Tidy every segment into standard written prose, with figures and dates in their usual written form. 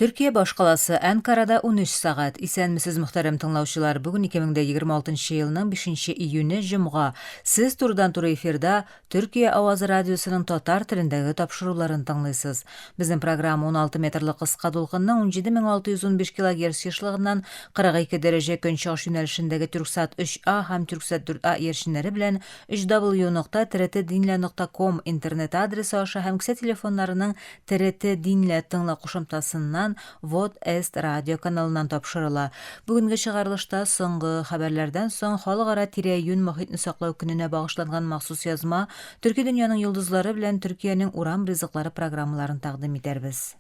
Төркия башкаласы Әнкарада 13 сәгать. Исәнмесез, мөхтәрәм тыңлаучылар. Бүген 2026 елның 5 июне, җомга. Сез турыдан-туры эфирда Төркия авазы радиосының татар телендәге тапшыруларын тыңлыйсыз. Безнең программа 16 метрлы кыска дулкынның 17615 килогерц ешлыгыннан 42 дәрәҗә көнчыгыш юнәлешендәге Тюрксат 3А һәм Тюрксат 4А иярченнәре белән 3w.trtdinle.com интернет адресы аша һәм кесә телефоннарының ТРТ Динлә тыңла кушымтасыннан Вот Эст радио каналыннан тапшырыла. Бүгенге чыгарылышта соңгы хәбәрләрдән соң Халыкара тирә-юнь мохитне саклау көненә багышланган махсус язма, Төрки дөньяның йолдызлары белән Төркиянең урам ризыклары программаларын тәкъдим итәрбез.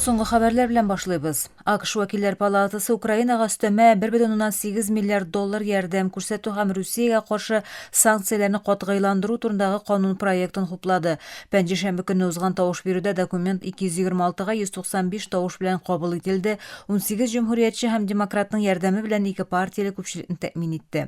Соңгы хәбәрләр белән башлыйбыз. АКШ вәкилләр палатасы Украинага өстәмә 1,8 миллиард доллар ярдәм күрсәтү һәм Русиягә каршы санкцияләрне катгыйландыру турындагы канун проектын хуплады. Пәнҗешәмбе көнне узган тавыш бирүдә документ 226-га 195 тавыш белән кабул ителде, 18 җөмһүриятче һәм демократның ярдәме белән ике партияле күпчелекне тәэмин итте.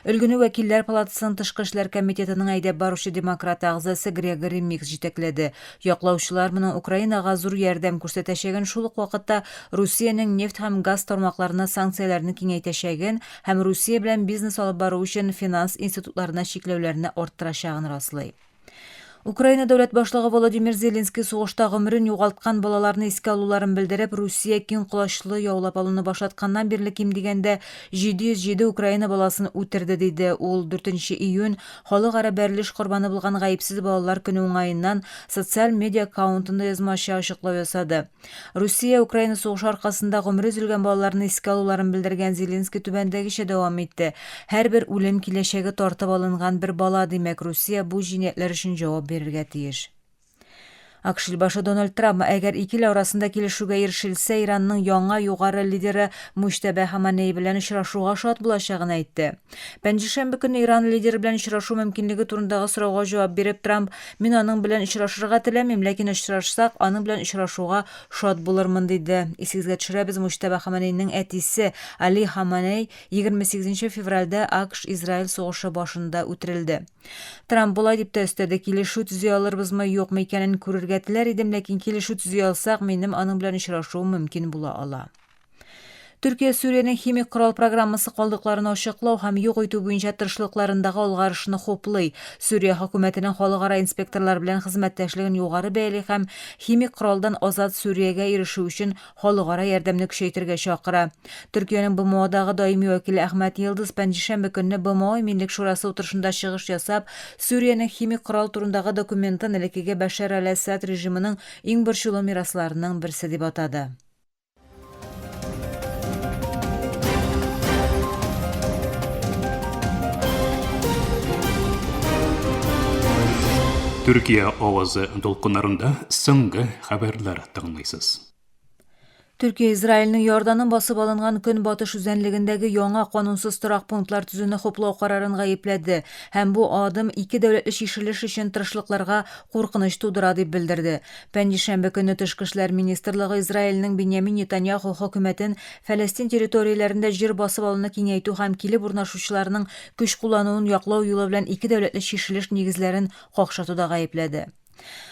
Өлгене Вәкилләр палатасының тышкы эшләр комитетының әйдәп баручы демократ әгъзасы Грегори Микс җитәкләде. Яклаучылар моның Украинага зур ярдәм күрсәтәчәген, шул ук вакытта Русиянең нефть һәм газ тармакларына санкцияләрне киңәйтәчәген һәм Русия белән бизнес алып бару өчен финанс институтларына чикләүләрне арттырачагын раслый. Украина дәүләт башлыгы Володимир Зеленский сугышта гомерен югалткан балаларны искә алуларын белдереп, Русия киң колачлы яулап алуны башлатканнан бирле ким дигәндә 707 Украина баласын үтерде, диде. Ул 4 июнь Халыкара бәрелеш корбаны булган гаепсез балалар көне уңаеннан социаль медиа аккаунтында язмача ачыклау ясады. Русия-Украина сугышы аркасында гомере өзелгән балаларны искә алуларын белдергән Зеленский түбәндәгечә дәвам итте, Һәрбер үлем киләчәге тартып алынган бер бала, димәк, Русия бу җинаятьләр өчен җавап бирергә тиеш. АКШ илбашы Дональд Трамп, әгәр ике ил арасында килешүгә ирешелсә, Иранның яңа югары лидеры Муҗтәбә Хаманеи белән очрашуга шат булачагын әйтте. Пәнҗешәмбе көнне Иран лидеры белән очрашу мөмкинлеге турындагы сорауга җавап биреп, Трамп Мин аның белән очрашырга теләмим, ләкин очрашсак, аның белән очрашуга шат булырмын, диде. Исегезгә төшерәбез, Муҗтаба Хаманейның әтисе Али Хаманей 28 нче февральдә АКШ-Израиль сугышы башында үтерелде. Трамп болай дип тә өстәде, Килешү төзи алырбызмы, юкмы икәнен күрергә теләр идем, ләкин килешү төзи алсак, минем аның белән очрашуым мөмкин була ала. Төркия Сүриянең химик корал программасы калдыкларын ачыклау һәм юк итү буенча тырышлыкларындагы алгарышны хуплый. Сүрия хөкүмәтенең халыкара инспекторлар белән хезмәттәшлеген югары бәяли һәм химик коралдан азат Сүриягә ирешү өчен халыкара ярдәмне көчәйтергә чакыра. Төркиянең БМОдагы даими вәкиле Әхмәт Йылдыз пәнҗешәмбе көнне БМО Иминлек шурасы утырышында чыгыш ясап, Сүриянең химик корал турындагы документын элеккеге Бәшәр әл-Әсад режимының иң борчулы мирасларының берсе дип атады. Төркия авазы дулкыннарында соңгы хәбәрләр тыңлыйсыз. Төркия Израильнең Иорданның басып алынган көнбатыш үзәнлегендәге яңа канунсыз торак пунктлар төзүне хуплау карарын гаепләде һәм бу адым ике дәүләтле чишелеш өчен тырышлыкларга куркыныч тудыра дип белдерде. Пәнҗешәмбе көнне Тышкы эшләр министрлыгы Израильнең Биньямин Нетаньяху хөкүмәтен Фәләстин территорияләрендә җир басып алуны киңәйтү һәм килеп урнашучыларның көч куллануын яклау юлы белән ике дәүләтле чишелеш нигезләрен какшатуда гаепләде.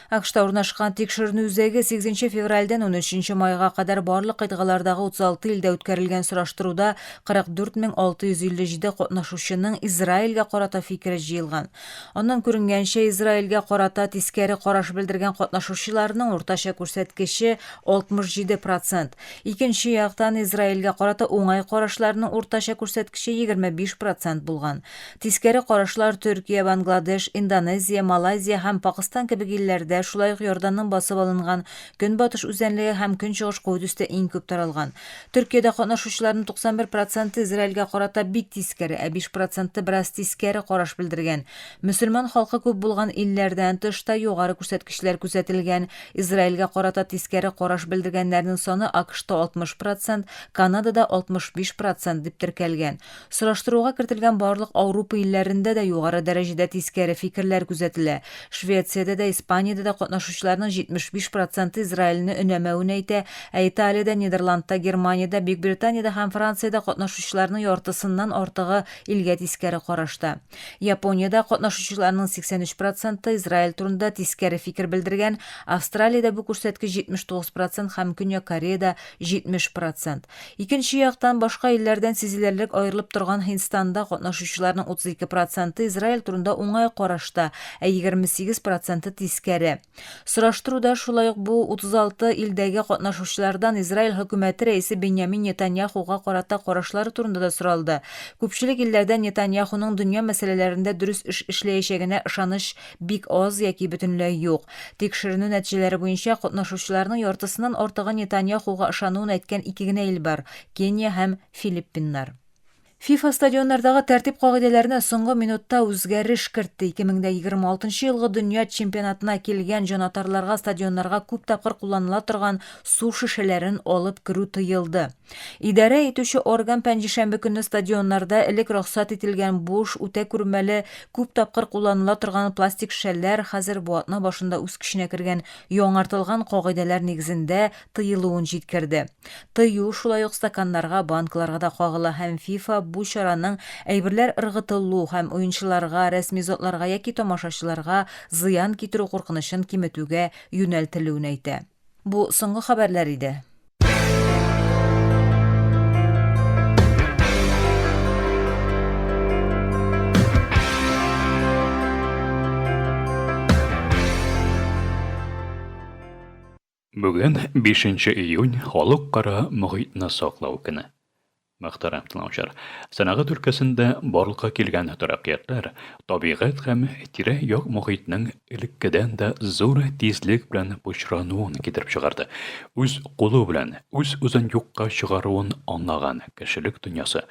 АКШта урнашкан тикшеренү үзәге 8 февральдән 13 майга кадәр барлык кыйтгалардагы 36 илдә үткәрелгән сораштыруда 44657 катнашучының Израильгә карата фикере җыелган. Аннан күренгәнчә, Израильгә карата тискәре караш белдергән катнашучыларның уртача күрсәткече 67 процент. Икенче яктан, Израильгә карата уңай карашларның уртача күрсәткече 25 процент булган. Тискәре карашлар Төркия, Бангладеш, Индонезия, Малайзия һәм Пакыстан кебек илләрдә, шулай ук Иорданның басып алынган Көнбатыш үзәнлеге һәм Көнчыгыш Кудүстә иң күп таралган. Төркиядә катнашучыларның 91 проценты Израильгә карата бик тискәре, ә 5 проценты бераз тискәре караш белдергән. Мөселман халкы күп булган илләрдән тыш та югары күрсәткечләр күзәтелгән. Израильгә карата тискәре караш белдергәннәрнең саны АКШта 60 процент, Канадада 65 процент дип теркәлгән. Сораштыруга кертелгән барлык Аурупа илләрендә дә югары дәрәҗәдә тискәре фикерләр күзәтелә. Швециядә дә, Испаниядә дә Испаниядә катнашучыларның 75 проценты Израильне өнәмәвен әйтә, ә Италиядә, Нидерландта, Германиядә, Бөекбританиядә һәм Франциядә катнашучыларның яртысыннан артыгы илгә тискәре карашта. Япониядә катнашучыларның 83 проценты Израиль турында тискәре фикер белдергән, Австралиядә бу күрсәткеч 79 процент һәм Көньяк Кореяда 70 процент. Икенче яктан, башка илләрдән сизелерлек аерылып торган Һиндстанда катнашучыларның 32 проценты Израиль турында уңай карашта, ә 28 проценты тискәре. Сораштыруда шулай ук бу 36 илдәге катнашучылардан Израиль хөкүмәте рәисе Беньямин Нетаньяхуга карата карашлары турында да соралды. Күпчелек илләрдә Нетаньяхуның дөнья мәсьәләләрендә дөрес эш эшләячәгенә ышаныч бик аз яки бөтенләй юк. Тикшеренү нәтиҗәләре буенча, катнашучыларның яртысыннан артыгы Нетаньяхуга ышануын әйткән ике генә ил бар, Кения һәм Филиппиннар. ФИФА стадионнардагы тәртип кагыйдәләренә соңгы минутта үзгәреш кертте. 2026 елгы дөнья чемпионатына килгән җанатарларга стадионнарга күп тапкыр кулланыла торган су шешәләрен алып керү тыелды. Идарә итүче орган пәнҗешәмбе көнне стадионнарда элек рөхсәт ителгән буш, үтә күренмәле, күп тапкыр кулланыла торган пластик шешәләр хәзер бу атна башында үз көченә кергән яңартылган кагыйдәләр нигезендә тыелуын җиткерде. Тыю шулай ук стаканнарга, банкаларга да кагыла һәм ФИФА бу чараның әйберләр ыргытылу һәм уенчыларга, рәсми затларга яки тамашачыларга зыян китерү куркынычын киметүгә юнәлтелүен әйтә. Бу соңгы хәбәрләр иде. Бүген 5 июнь халыкара мохитне саклау көне. Мөхтәрәм тыңлаучылар, сәнәгать өлкәсендә барлыкка килгән тәрәккыятләр табигать һәм тирә-як мохитнең элеккедән дә зур тизлек белән пычрануын китереп чыгарды. Үз кулы белән үз-үзен юкка чыгаруын аңлаган кешелек дөньясы,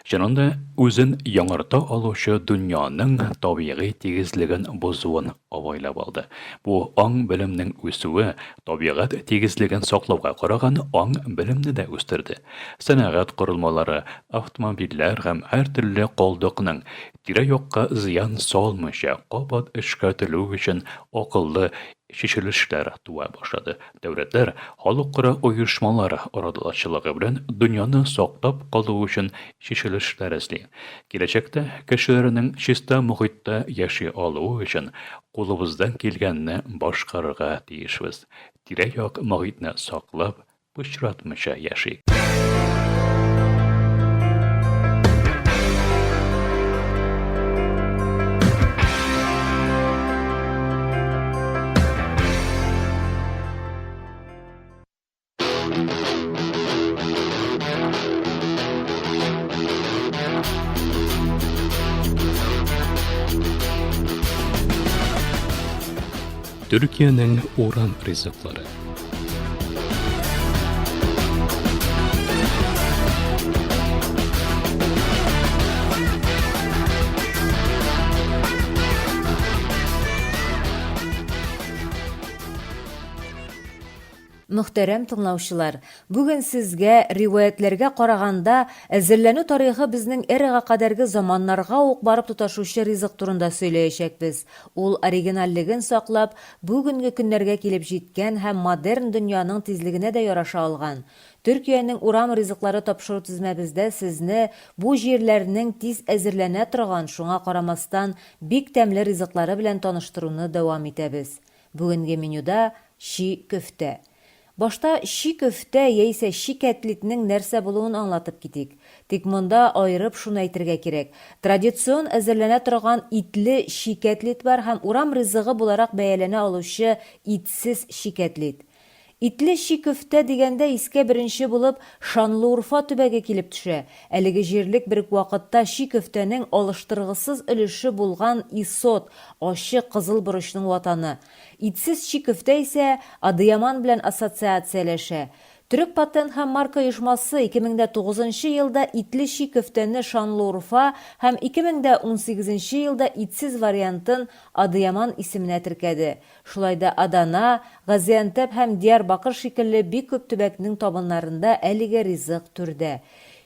чынында үзен яңарта алучы дөньяның табигый тигезлеген бозуын абайлап алды. Бу аң-белемнең үсүе табигать тигезлеген саклауга караган аң-белемне дә үстерде. Сәнәгать корылмалары, автомобильләр һәм һәртөрле калдыкның, тирә-якка зыян салмыйча, кабат эшкәртелү өчен акыллы чишелешләр туа башлады. Дәүләтләр, халыкара оешмалар арадашчылыгы белән дөньяны саклап калу өчен чишелешләр эзли. Киләчәктә кешеләрнең чиста мохиттә яши алуы өчен кулыбыздан килгәнне башкарырга тиешбез. Тирә-як мохитне саклап, пычратмыйча яшик. Төркиянең урам ризыклары. Мөхтәрәм тыңлаучылар, бүген сезгә, риваятьләргә караганда, әзерләнү тарихы безнең эрага кадәрге заманнарга ук барып тоташучы ризык турында сөйләячәкбез. Ул оригинальлеген саклап, бүгенге көннәргә килеп җиткән һәм модерн дөньяның тизлегенә дә яраша алган. Төркиянең урам ризыклары тапшыру тезмәбездә сезне бу җирләрнең тиз әзерләнә торган, шуңа карамастан, бик тәмле ризыклары белән таныштыруны дәвам итәбез. Бүгенге менюда, чи көфтә. Башта чи көфтә яисә чи кәтлитнең нәрсә булуын аңлатып китик. Тик монда аерып шуны әйтергә кирәк, традицион әзерләнә торган итле чи кәтлит бар һәм урам ризыгы буларак бәяләнә алучы итсез чи кәтлит. Итле чи көфтә дигәндә искә беренче булып Шанлыурфа төбәге килеп төшә. Әлеге җирлек бер үк вакытта чи көфтәнең алыштыргысыз өлеше булган исот, ачы кызыл борычның ватаны. Итсез чи көфтә исә Адыяман белән ассоциацияләшә. Төрек патент һәм марка оешмасы 2009 нчы елда итле чи көфтәне Шанлыурфа һәм 2018 нче елда итсез вариантын Адыяман исеменә теркәде. Шулай да Адана, Газиантеп һәм Диярбакыр шикелле бик күп төбәкнең табыннарында әлеге ризык түрдә.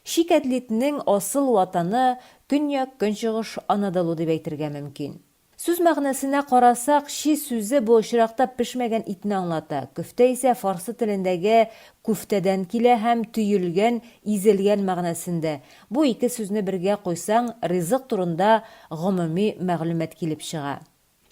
Чи кәтлитнең асыл ватаны Көньяк-Көнчыгыш Анадолу дип әйтергә мөмкин. Сүз мәгънәсенә карасак, чи сүзе бу очракта пешмәгән итне аңлата. Көфтә исә фарсы телендәге күфтәдән килә һәм төелгән, изелгән мәгънәсендә. Бу ике сүзне бергә куйсаң, ризык турында гомуми мәгълүмат килеп чыга.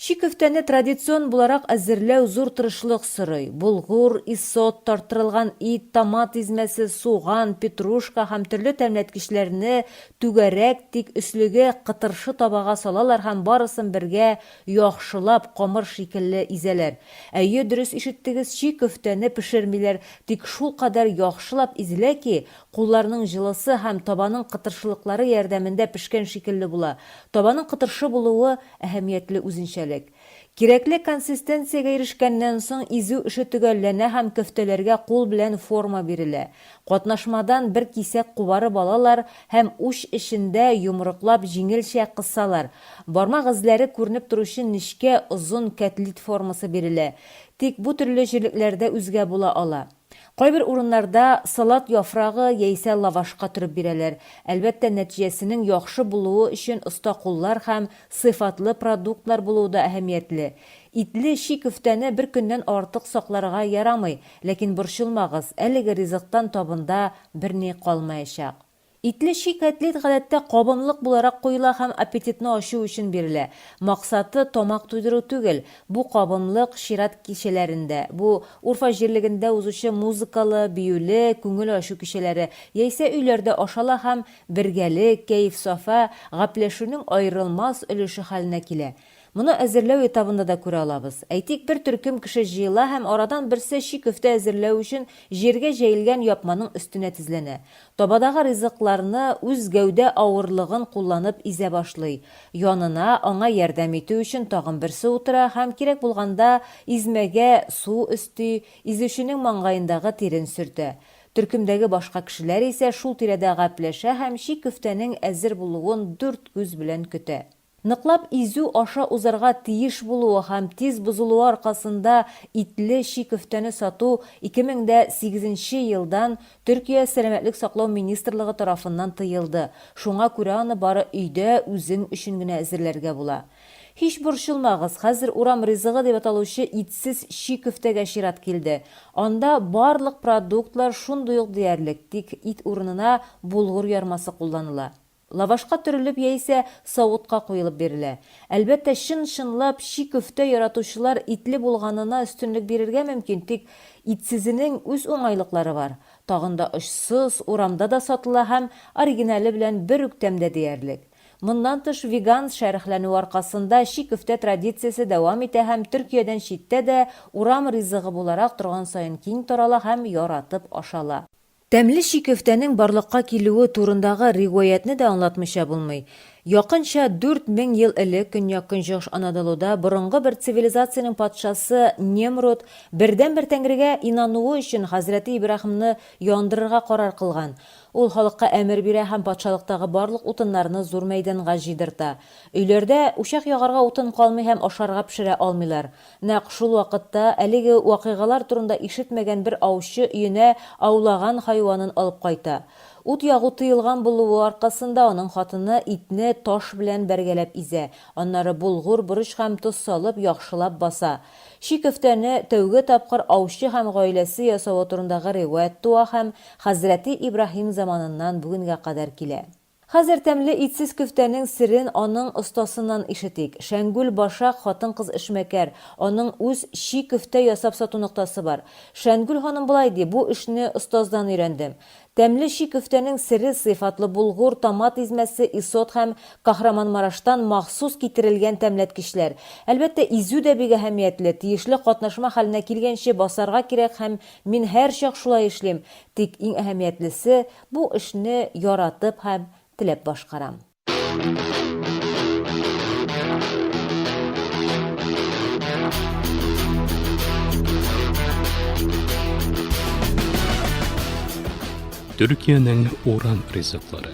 Чи көфтәне традицион буларак әзерләү зур тырышлык сорый. Булгур, исот, тарттырылган ит, томат измәсе, суган, петрушка һәм төрле тәмләткечләрне түгәрәк, тик өслеге кытыршы табага салалар һәм барысын бергә яхшылап камыр шикелле изәләр. Әйе, дөрес ишеттегез, чи көфтәне пешермиләр, тик шулкадәр яхшылап изелә ки, кулларның җылысы һәм табаның кытыршылыклары ярдәмендә пешкән шикелле була. Табаның кытыршы булуы Әһәмиятле үзенчәлек. Кирәкле консистенциягә ирешкәннән соң, изү эше төгәлләнә һәм көфтәләргә кул белән форма бирелә. Катнашмадан бер кисәк кубарып алалар һәм уч эчендә йомрыклап җиңелчә кысалар. Бармак эзләре күренеп торучы нечкә, озын кәтлит формасы бирелә. Тик бу төрле җирлекләрдә үзгә була ала. Кайбер урыннарда салат яфрагы яисә лавашка төреп бирәләр. Әлбәттә, нәтиҗәсенең яхшы булуы өчен оста куллар һәм сыйфатлы продуктлар булуы да әһәмиятле. Итле чи көфтәне бер көннән артык сакларга ярамый, ләкин борчылмагыз, әлеге ризыктан табында берни калмаячак. Итле чи кәтлит гадәттә кабымлык буларак куела һәм аппетитны ачу өчен бирелә. Максаты, тамак туйдыру түгел. Бу кабымлык чират кичәләрендә, бу Урфа җирлегендә узучы музыкалы, биюле, күңел ачу кичәләре, яисә өйләрдә ашала һәм бергәлек, кәеф-сафа, гәпләшүнең аерылмас өлеше хәленә килә. Моны әзерләү этабында да күрә алабыз. Әйтик, бер төркем кеше җыела һәм арадан берсе чи көфтә әзерләү өчен җиргә җәелгән япманың өстенә тезләнә. Табадагы ризыкларны үз гәүдә авырлыгын кулланып изә башлый. Янына, аңа ярдәм итү өчен тагын берсе утыра һәм, кирәк булганда, измәгә су өсти, изүченең маңгаендагы тирен сөртә. Төркемдәге башка кешеләр исә шул тирәдә гәпләшә һәм чи көфтәнең әзер булуын дүрт күз белән көтә. Ныклап изү аша узарга тиеш булуы һәм тиз бозылуы аркасында итле чи көфтәне сату 2008 нче елдан Төркия Сәламәтлек саклау министрлыгы тарафыннан тыелды, шуңа күрә аны бары өйдә үзең өчен генә әзерләргә була. Һич борчылмагыз, хәзер урам ризыгы дип аталучы итсез чи көфтәгә чират килде. Анда барлык продуктлар шундый ук диярлек, тик ит урынына булгур ярмасы кулланыла. Лавашка төрелеп яисә савытка куелып бирелә. Әлбәттә, чын-чынлап чи көфтә яратучылар итле булганына өстенлек бирергә мөмкин, тик итсезенең үз уңайлыклары бар. Тагын да очсыз, урамда да сатыла һәм оригинале белән бер үк тәмдә диярлек. Моннан тыш, веган шәрехләнү аркасында чи көфтә традициясе дәвам итә һәм Төркиядән читтә дә урам ризыгы буларак торган саен киң тарала һәм яратып ашала. Тәмле чи көфтәнең барлыкка килүе турындагы риваятьне дә аңлатмыйча булмый. Якынча 4000 ел элек көньяк-көнчыгыш Анадолуда борынгы бер цивилизациянең патшасы Немрод бердәнбер Тәңрегә инануы өчен хәзрәте Ибраһимны яндырырга карар кылган. Ул халыкка әмер бирә һәм патшалыктагы барлык утыннарны зур мәйданга җыйдырта. Өйләрдә учак ягарга утын калмый һәм ашарга пешерә алмыйлар. Нәкъ шул вакытта әлеге вакыйгалар турында ишетмәгән бер аучы өенә аулаган хайванын алып кайта. Ут ягу тыелган булуы аркасында аның хатыны итне таш белән бәргәләп изә, аннары булгур, борыч һәм тоз салып, яхшылап баса. Чи көфтәне тәүге тапкыр аучы һәм гаиләсе ясавы турындагы риваять туа һәм хәзрәти Ибраһим заманыннан бүгенгә кадәр килә. Хәзер тәмле итсез көфтәнең серен аның остасыннан ишетик. Шәңгүл Башак, хатын-кыз эшмәкәр. Аның үз чи көфтә ясап сату ноктасы бар. Шәнгүл ханым болай ди, Бу эшне остаздан өйрәндем. Тәмле чи көфтәнең сере, сыйфатлы булгур, томат измәсе, исот һәм Кахраманмараштан махсус китерелгән тәмләткечләр. Әлбәттә, изү дә бик әһәмиятле. Тиешле катнашма хәленә килгәнче басарга кирәк һәм мин һәрчак шулай эшлим. Тик иң әһәмиятлесе, Бу эшне яратып һәм теләп башкарам. Төркиянең урам ризыклары.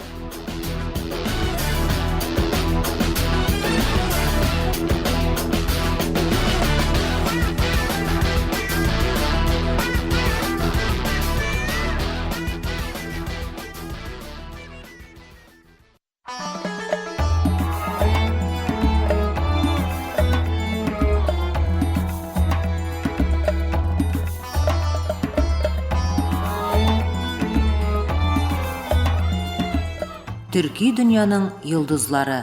Төрки дөньяның йолдызлары.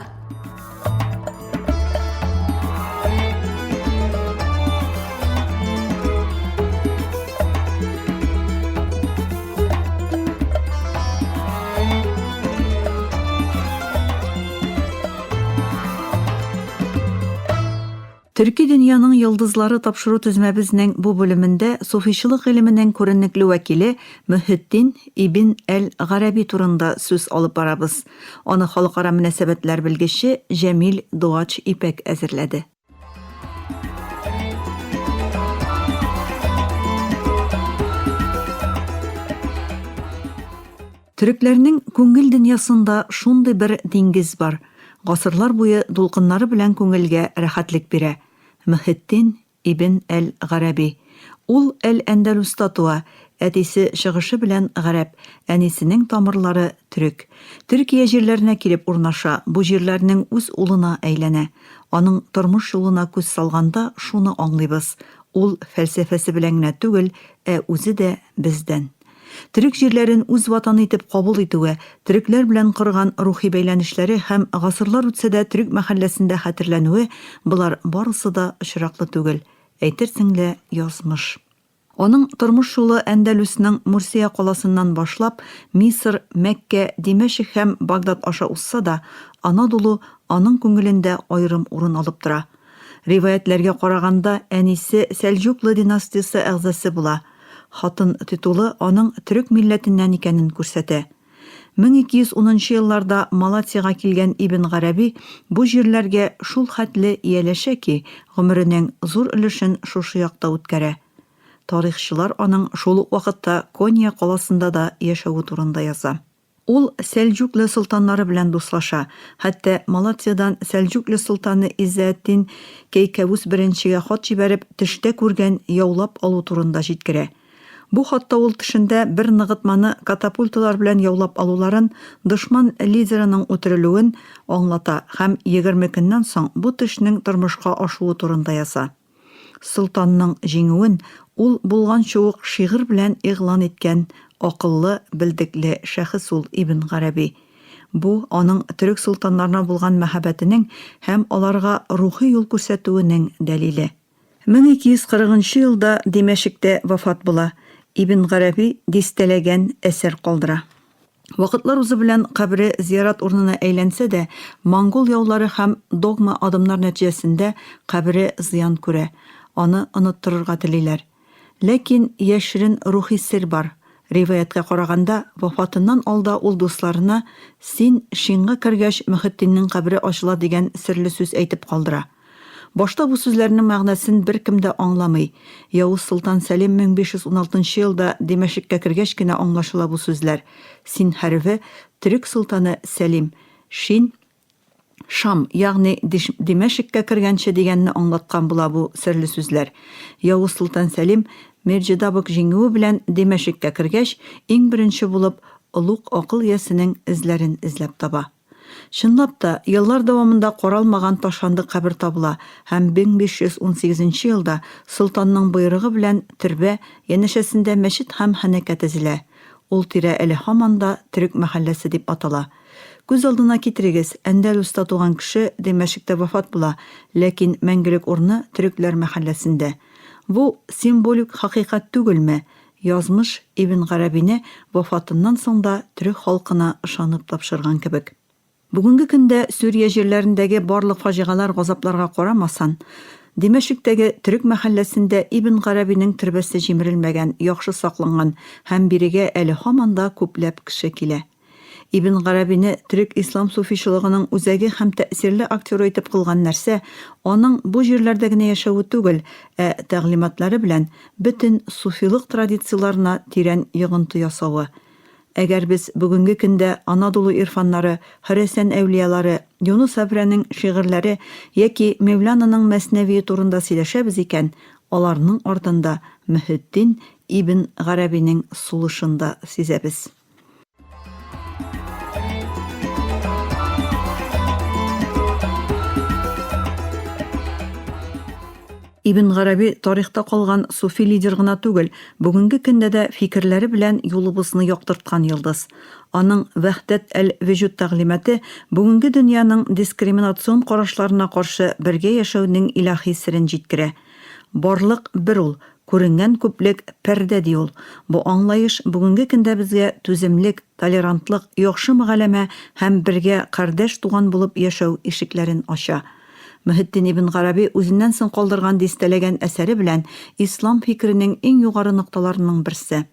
Төрки дөньяның йолдызлары тапшыру төзмәбезнең бу бүлемендә суфичылык гыйлеменең күренекле вәкиле Мөһетдин ибн әл-Гарәби турында сүз алып барабыз. Аны халыкара мөнәсәбәтләр белгече Җәмил Дуач Ипәк әзерләде. Төрекләрнең күңел дөньясында шундый бер диңгез бар, гасырлар буе дулкыннары белән күңелгә рәхәтлек бирә, Мөхетдин ибн әл-Гарәби. Ул Әл-Әндәлүста туа, әтисе чыгышы белән гарәп, әнисенең тамырлары төрек. Төркия җирләренә килеп урнаша, бу җирләрнең үз улына әйләнә. Аның тормыш юлына күз салганда шуны аңлыйбыз, ул фәлсәфәсе белән генә түгел, ә үзе дә бездән. Төрек җирләрен үз ватаны итеп кабул итүе, төрекләр белән корган рухи бәйләнешләре һәм гасырлар үтсә дә төрек мәхәлләсендә хәтерләнүе, болар барысы да очраклы түгел, әйтерсең лә, язмыш. Аның тормыш юлы Әндәлүснең Мурсия каласыннан башлап, Мисыр, Мәккә, Димәшек һәм Багдад аша узса да, Анадолу аның күңелендә аерым урын алып тора. Риваятьләргә караганда, әнисе Сәлҗуклы династиясе әгъзасы була. Хатын титулы аның төрек милләтеннән икәнен күрсәтә. 1210 нчы елларда Малатьяга килгән Ибн Гарәби бу җирләргә шул хәтле ияләшә ки, гомеренең зур өлешен шушы якта үткәрә. Тарихчылар аның шул ук вакытта Конья каласында да яшәве турында яза. Ул Сәлҗүкле солтаннары белән дуслаша, хәтта Малатьядан Сәлҗүкле солтаны Иззәәтдин Кәйкәвүс Беренчегә хат җибәреп, төштә күргән яулап алу турында җиткерә. Бу хатта ул төшендә бер ныгытманы катапульталар белән яулап алуларын, дошман лидерының үтерелүен аңлата һәм 20 көннән соң бу төшнең тормышка ашуы турында яза. Солтанның җиңүен ул булганчы ук шигырь белән игълан иткән акыллы, белдекле шәхес ул Ибн Гарәби. Бу, аның төрек солтаннарына булган мәхәббәтенең һәм аларга рухи юл күрсәтүенең дәлиле. 1240 нчы елда Димәшектә вафат була. Ибн Гарәби дистәләгән әсәр калдыра. Вакытлар узу белән кабере зиярат урынына әйләнсә дә, монгол яулары һәм догма адымнар нәтиҗәсендә кабере зыян күрә, аны оныттырырга телиләр. Ләкин яшерен рухи сер бар. Риваятькә караганда, вафатыннан алда ул дусларына, Син Шинга кергәч, Мөхетдиннең кабере ачыла дигән серле сүз әйтеп калдыра. Башта бу сүзләрнең мәгънәсен беркем дә аңламый. Явыз солтан Сәлим 1516 нчы елда Димәшеккә кергәч кенә аңлашыла бу сүзләр. Син хәрефе, төрек солтаны Сәлим, Шин, Шам, ягъни Димәшеккә кергәнче дигәнне аңлаткан була бу серле сүзләр. Явыз солтан Сәлим Мерҗедабык җиңүе белән Димәшеккә кергәч, иң беренче булып, олуг акыл иясенең эзләрен эзләп таба. Чынлап та, еллар дәвамында каралмаган ташландык кабер табыла һәм 1518 нче елда солтанның боерыгы белән төрбә янәшәсендә мәчет һәм ханәкә төзелә. Ул тирә әле һаман да Төрек мәхәлләсе дип атала. Күз алдына китерегез, Әндәлүста туган кеше Димәшектә вафат була, ләкин мәңгелек урыны Төрекләр мәхәлләсендә. Бу символик хакыйкать түгелме? Язмыш Ибн Гарәбине вафатыннан соң да төрек халкына ышанып тапшырган кебек. Бүгенге көндә Сүрия җирләрендәге барлык фаҗигалар-газапларга карамасан, Димәшектәге төрек мәхәлләсендә Ибн Гарәбинең төрбәсе җимерелмәгән, яхшы сакланган һәм бирегә әле һаман да күпләп кеше килә. Ибн Гарәбине төрек ислам суфичылыгының үзәге һәм тәэсирле актеры итеп кылган нәрсә, аның бу җирләрдә генә яшәве түгел, ә тәгълиматлары белән бөтен суфилык традицияләренә тирән йогынты ясавы. Әгәр без бүгенге көндә Анадолу ирфаннары, Хөрәсән әүлиялары, Юныс Әмрәнең шигырьләре яки Мевлянаның Мәснәвие турында сөйләшәбез икән, аларның артында Мөһетдин ибн Гарәбинең сулышын да сизәбез. Ибн Гарәби тарихта калган суфи лидер гына түгел, бүгенге көндә дә фикерләре белән юлыбызны яктырткан йолдыз. Аның Вәхдәт әл-вөҗүд тәгълимате бүгенге дөньяның дискриминацион карашларына каршы бергә яшәүнең илаһи серен җиткерә. Барлык бер ул, күренгән күплек, пәрдә, ди ул. Бу аңлаеш бүгенге көндә безгә түземлек, толерантлык, яхшы мөгаләмә һәм бергә кардәш-туган булып яшәү ишекләрен ача. Мөһетдин ибн Гарәби үзеннән соң калдырган дистәләгән әсәре белән ислам фикеренең иң югары нокталарының берсе.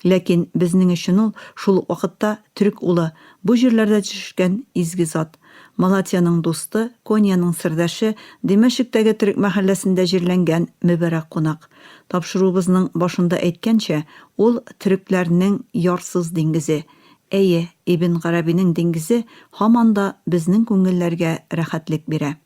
Ләкин безнең өчен ул, шул ук вакытта, төрек улы, бу җирләрдә төшешкән изге зат. Малатьяның дусты, Коньяның сердәше, Димәшектәге төрек мәхәлләсендә җирләнгән мөбарәк кунак. Тапшыруыбызның башында әйткәнчә, ул, төрекләрнең ярсыз диңгезе. Әйе, Ибн Гарәбинең диңгезе һаман да безнең күңелләргә рәхәтлек бирә.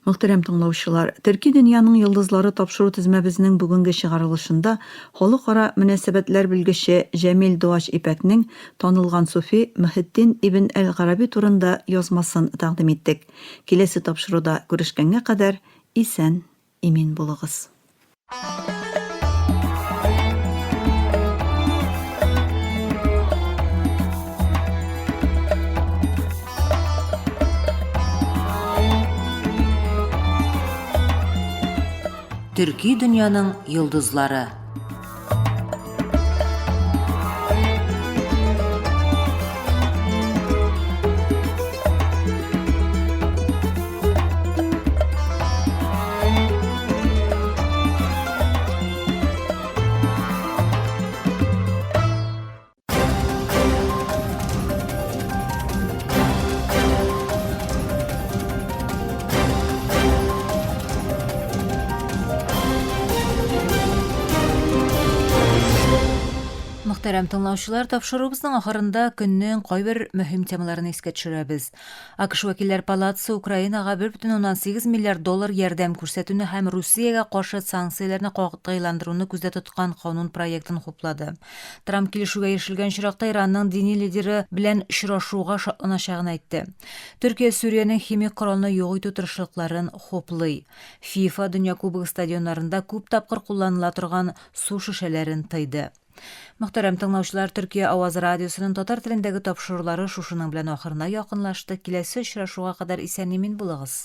Мөхтәрәм тыңлаучылар, Төрки дөньяның йолдызлары тапшыру тезмәбезнең бүгенге чыгарылышында халыкара мөнәсәбәтләр белгече Җәмил Дуач Ипәкнең танылган суфи Мөхетдин ибн әл-Гарәби турында язмасын тәкъдим иттек. Киләсе тапшыруда күрешкәнгә кадәр исән, имин булыгыз. Төрки дөньяның йолдызлары. Мөхтәрәм тыңлаучылар, тапшыруыбызның ахырында көннең кайбер мөһим темаларын искә төшерәбез. АКШ вәкилләр палатасы Украинага 1,8 миллиард доллар ярдәм күрсәтүне һәм Русиягә каршы санкцияләрне катгыйландыруны күздә тоткан канун проектын хуплады. Трамп килешүгә ирешелгән очракта Иранның дини лидеры белән очрашуга шатланачагын әйтте. Төркия Сүриянең химик коралны юк итү тырышлыкларын хуплый. ФИФА Дөнья Кубогы стадионнарында күп тапкыр кулланыла торган су шешәләрен тыйды. Мөхтәрәм тыңлаучылар, Төркия Авазы радиосының татар телендәге тапшырулары шушының белән ахырына якынлашты. Киләсе очрашуга кадәр исән-имин булыгыз.